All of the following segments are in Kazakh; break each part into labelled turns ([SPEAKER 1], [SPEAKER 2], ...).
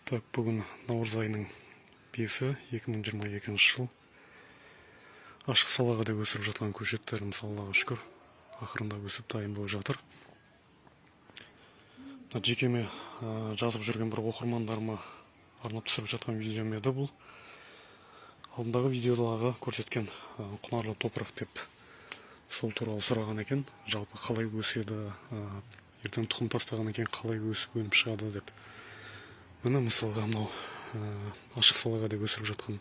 [SPEAKER 1] Так, бүгін наурыз айының 5-і, 2022 жыл. Ашық салаға деп өсіріп жатқан көшеттеріміз Аллаға шүкір ақырындап өсіп дайын болып жатыр. Мына жекеме жазып жүрген бір оқырмандарыма арнап түсіріп жатқан видеом еді бұл. Алдындағы видеодағы көрсеткен құнарлы топырақ деп сол туралы сұраған екен. Жалпы қалай өседі, ертең тұқым тастағаннан кейін қалай өсіп өніп шығады деп. Міне мысалға мынау ашық салаға деп өсіріп жатқан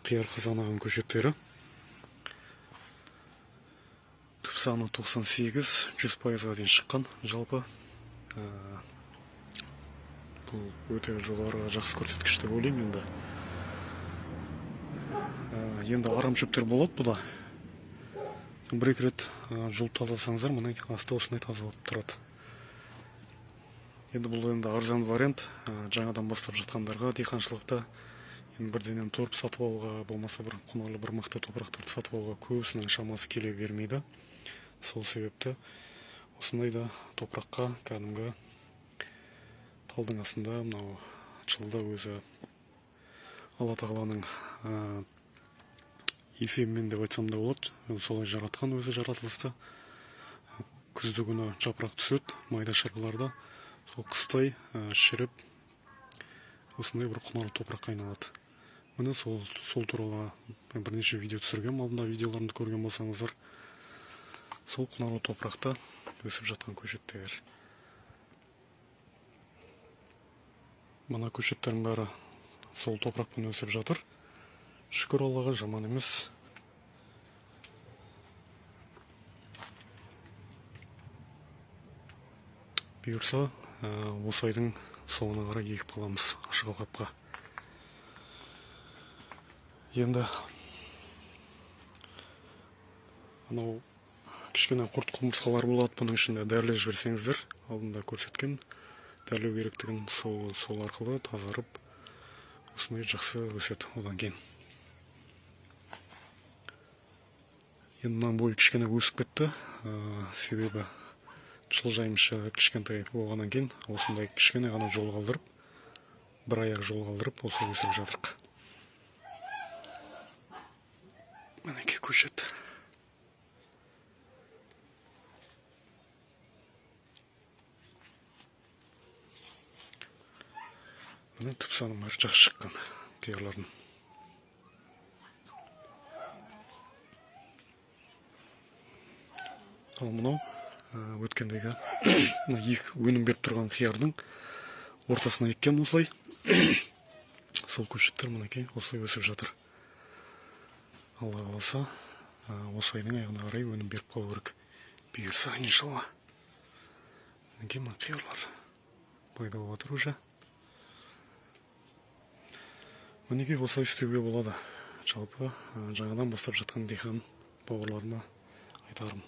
[SPEAKER 1] қияр қызанағының көшеттері. Түп саны 98, 100%-ға дейін шыққан жалпы. Бұл өте жоғары жақсы көрсеткіш деп ойлаймын енді. Енді арам шөптер болады бұда. Бір-екі рет жұлып тазаласаңыздар, міне асты осындай таза болып тұрады. Енді бұл енді арзан вариант, жаңадан бастап жатқандарға диқаншылықта енді бірденен торп сатып алуға, болмаса бір құнарлы бір мықты топырақтарды сатып алуға көбісінің шамасы келе бермейді. Сол себепті осындай да топыраққа кәдімгі талдың астында мынау жылда өзі Алла тағаланың есебімен деп айтсам да болады, солай жаратқан өзі жаратылысты. Күзді күні жапырақ түседі майда шырпыларда, сол қыстай шіріп осындай бір құнарлы топыраққа айналады. Міне сол туралы бірнеше видео түсіргенмін, алдында видеоларымды көрген болсаңыздар, сол құнарлы топырақта өсіп жатқан көшеттер. Мына көшеттердің бәрі сол топырақпен өсіп жатыр. Шүкір Аллаға, жаман емес. Бұйырса, осы айдың соңына қарай егіп қаламыз ашық алқапқа. Енді анау кішкене құрт құмырсқалар болады, бұның ішінде дәрілеп жіберсеңіздер, алдында көрсеткен дәрілеу керектігін, сол арқылы тазарып осындай жақсы өседі одан кейін. Енді мынаның бойы кішкене өсіп кетті, себебі жылыжайымызша кішкентай болғаннан кейін осындай кішкене ғана жол қалдырып, бір аяқ жол қалдырып осылай өсіріп жатырық. Мінекей көшет. Міне түп санының бәрі жақсы шыққан қиярлардың. Ал мынау өткендегі мына екі өнім беріп тұрған қиярдың ортасына еккен осылай. Сол көшеттер мінекей осылай өсіп жатыр. Алла қаласа, осы айдың аяғына қарай өнім беріп қалу керек. Бұйырса, иншалла. Мінекей мына қиярлар пайда болып жатыр уже. Мінекей осылай істеуге болады. Жалпы, жаңадан бастап жатқан диқан бауырларыма айтарым.